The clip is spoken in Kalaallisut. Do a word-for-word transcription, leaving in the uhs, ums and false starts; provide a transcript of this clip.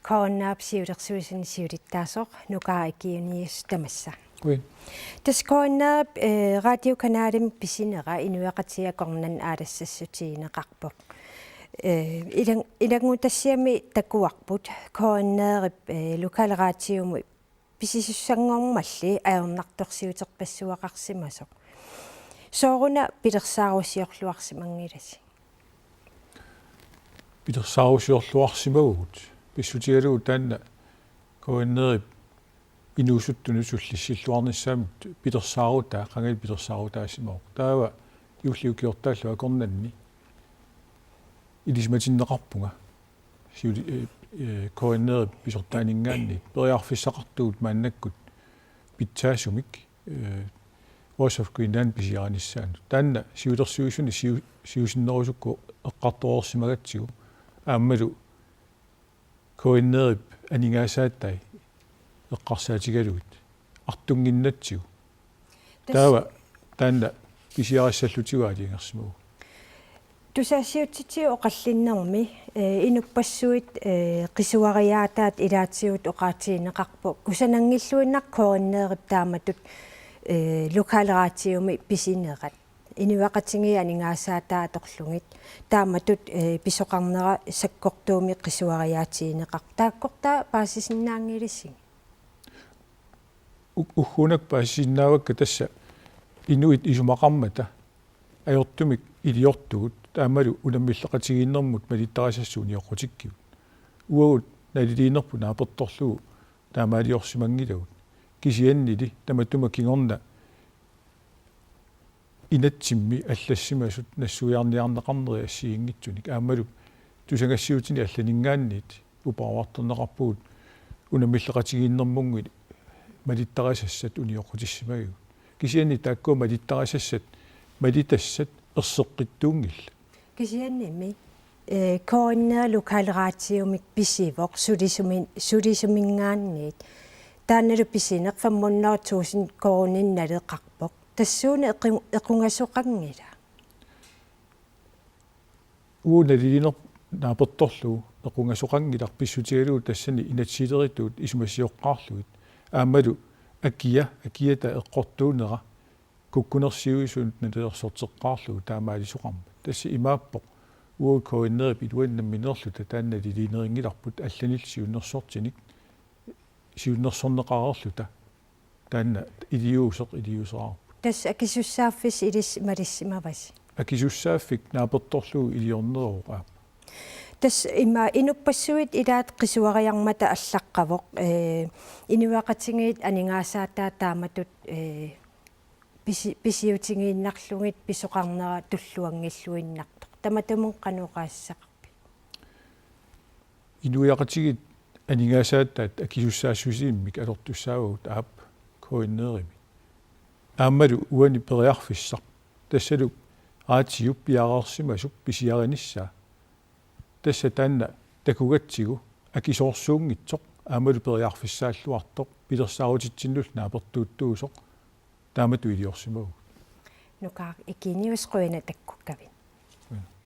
K N R-p siulersuisuni siulittaasoq Nuka Eugenius tamassa. Ui. Tassa K N R-p, eh, radiokanalimi pisinera inuiaqatigiit akornanni aalassassutigineqarpoq. Eh, ilang-, ilanngutassiami takuarput K N R-ip, eh, lokalradiomi pisisussanngormalli ajornartorsiuterpassuaqarsimasoq. Sooruna pilersaarusiorluarsimanngilasi? Pilersaarusiorluarsimavugut. Pissutigalugu taanna K N R-ip inuusuttunut sullissilluarnissaanut pilersaarutaa, qangali pilersaarutaasimavoq. Taava juulli ukiortaallu akornanni ilisimatinneqarpunga. Siuli-, eh, eh, K N R-ip pisortaaninngaanniit periarfissaqartugut maannakkut pitsaasumik, eh, Voice of Greenland pisiarinissaanut. Taanna siulersuisuni siu-, siusinnerusukkut eqqartoreersimagatsigu aammalu K N R-ip aningaasaatai eqqarsaatigalugit artunnginnatsigu. Tassa Taava taanna pisiarissallutigu aalajangersimavugut. Tusagassiuutitigut oqallinnermi, eh, inuppassuit, eh, qisuariaataat ilaatigut oqaatigineqarpoq kusananngilluinnarpoq K N R-ip taamatut, eh, lokalradiomi pisinerat. Inuiaqatigiit aningaasaataat atorlugit taamatut, eh, pisoqarnera sakkortuumik qisuariaatigineqarpoq. Taakkortaa paasisinnaanngilasigit? U-, ugguuna paasisinnaavakka, tassa inuit isumaqarmata ajortumik iliortugut aammalu unammilleqatigiinnermut malittarisassat unioqqutikkigut. Uagut naliliinerput naapertorlugu taamaaliorsimanngilagut. Kisiannili tamatuma kingorna inatsimmi allassimasut nassuiarniarneqarneri assigiinngitsunik aammalu tusagassiuutini allaninngaanniit uparuartorneqarpugut unammilleqatigiinnermunngit malittarisassat unioqqutissimagigut. Kisianni taakkua malittarisassat malitassat erseqqittuunngillat. Kisiannimi, eh, K N R lokalradiomik pisivoq sulisumin-, sulisuminngaanniit. Taannalu pisineq femhundrede tusind koruuninik naleqarpoq. Tassuuna equ-, equngasoqanngila? Uagut naliliinerput naapertorlugu equngasoqanngilaq, pissutigalugu tassani inatsisilerituut isumasioqqaarlugit. Aammalu akia, akiata eqqortuunera kukkunersiuisunut nalilersorteqqaarlugu taamaalisoqarmat. Tassa imaappoq uagut K N R-ip iluani nammineerluta taanna naliliinerinngilarput allanillu siunnersortinik siunnersorneqareerluta. Taanna iliuuseq iliuuseraarput. Tassa akisussaaffissi ilissi malissimavasi? Akisussaaffik naapertorlugu iliorneruvoq aamma. Tassa ima inuppassuit ilaat qisuariarmata allaqqavoq, eh, inuiaqatigiit aningaasaataat taamatut, eh, pisi-, pisiutigiinnarlugit pisoqarnera tulluanngilluinnartoq. Tamatumunnga qanoq oqaaseqarpit? Inuiaqatigiit aningaasaataat akisussaassusivimmik atortussaavagut aap K N R-imi. Aammalu uani periarfissaq, tassalu raatiup piareersimasup pisiarinissaa. Tassa taanna takugatsigu akisoorsuunngitsoq aammalu periarfissaalluartoq pilersaarutitsinnullu naapertuuttuusoq taamatut iliorsimavugut. Nuka Eugenius, qujanaq takkukkavit.